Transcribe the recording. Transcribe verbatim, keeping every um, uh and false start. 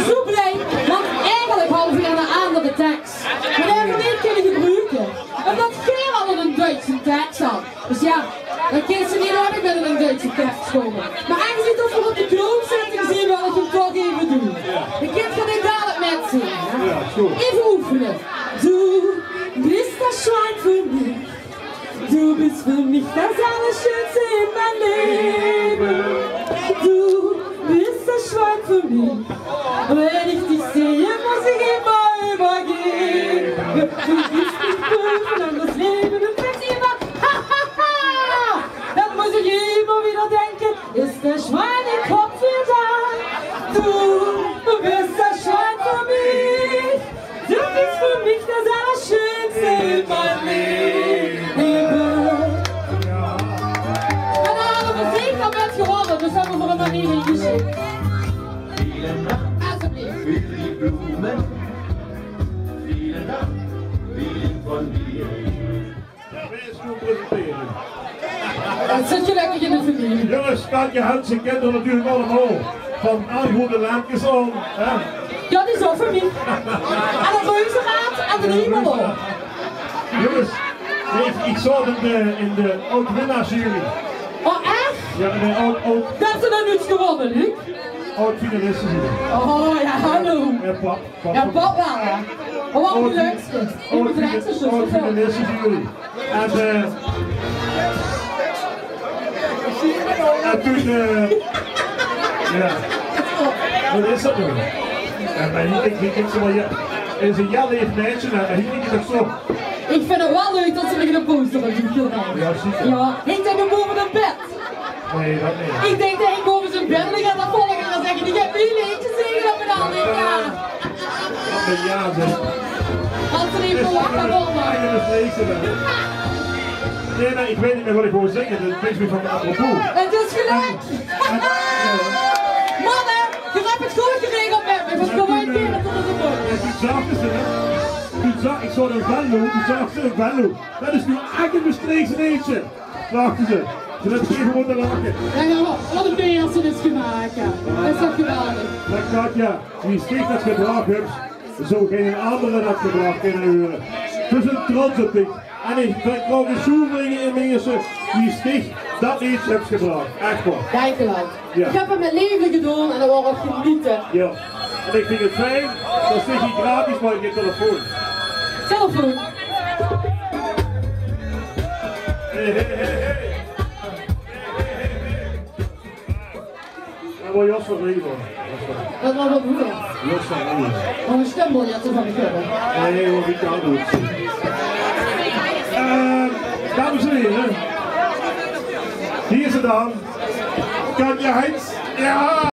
Zoe blij, want eigelik hawwe veer 'nen aandere teks. Mer dae v'r neet kinne gebruke. Umtot geer al 'nen Duitse teks hat. Dus jao, dan kins se neet ouch mit 'nen Duitse teks kómme. Mer aangezeen tot veer op de kroog zitte, zeen, wil ich 'm toch eve doon. Dan kins se dae dalik mitzinge, hè? Jao, is good. Eve oefene. Du bist das Schwein für mich. Du bist für mich das Allerschönste in meinem Leben. Du bist das Schwein für mich. Wenn ich dich sehe, muss ich immer übergehen. Du bist nicht prüfen an das Leben und wenn sie immer, ha, ha, ha, dann muss ich immer wieder denken, ist der Schweinekopf wieder da? Du, du bist das Schwein für mich. Du bist für mich das Allerschönste in meinem Leben. En dan hadde v'r zeker mit gewonne, dus höbbe v'r 'm mer neet ingesjik. Alsjeblieft. Vielen Dank, vielen Dank von dir. Jao, wae is noe presentere? Det zit gelökkig in de femilie. Jónges, Katja Hansen kint geer natuurlik allemaol van Argo de Lankes al, hè? Jao, die is ouch van mich. En de Reuzeraad en de Hemel. Jónges, ich, ich zaot in de, in de aod-winnaarsjury. Oh, ech? Jao, in de aod, aod... Det höbs se nog noets gewonne, Luc? Aod-finalistejury. Oh, jao, hallo. Jao, pap. Jao, pap waal, hè. Mer waat 'n leukste. Aod-finalistejury. En, eh, en toen, eh, jao. Waat is det noe? Jao, mer ich, ich, ich, ich zèk mer, jao. Is 'n hieël leef maedje, mer ich, ich, ich, zo. Ich vinj 't waal leuk det se mich 'ne poster höbs gekrege. Jao, zeker. Jao, hingk 'r noe bove 't bed. Nae, det neet. Ich dink det ich bove zien bed ligk en det volgende dan zègke: "Ich höb hieël leedjes gezónge op 't album." Jao. Waat 'n jao, zeg. Had ze neet verwach, hè, Ronda? Nae, nae, ich weit neet mieë waat ich wou zègke. Det bringk mich van apropos. 't Is gelök. En, en, jao. Manne, geer höb 't good geregeld mit mich. En toen, eh, en toen zag ze, hè. Toen zag, ich zag: "Venlo." Toen zag ze: "Venlo. Det is noe ech 'n Mestreechs leedje." Wach ins. Ze höbbe eve mótte lache. Jao, jao, waat 'n beer ze is gemaak, jao. Det is toch geweldig. Mer Katja, wie dich det gebrach höbs, zów geine angere det gebrach kinne höbbe. Veer zeen trots op dich. En ich vertrouw de zoeveelste minse wie dich det leedje höbs gebrach. Ech waor. Dank uch waal. Jao. Ich höb 't mit leefde gedoon en det waor ouch geniete. Jao. En ich vinj 't fijn det se hie gratis maag, gein telefoon. Telefoon. Hey, hey, hey, hey. Hey, hey, hey, hey. Det waor Jos van Leeuwen. Det waor waat moeier. Jos van Leeuwen. Mer 'n stem waor det van de Nae, waat ich dao doon. Eh, dames en heren. Hie is 't dan. Katja Heijns. Jao.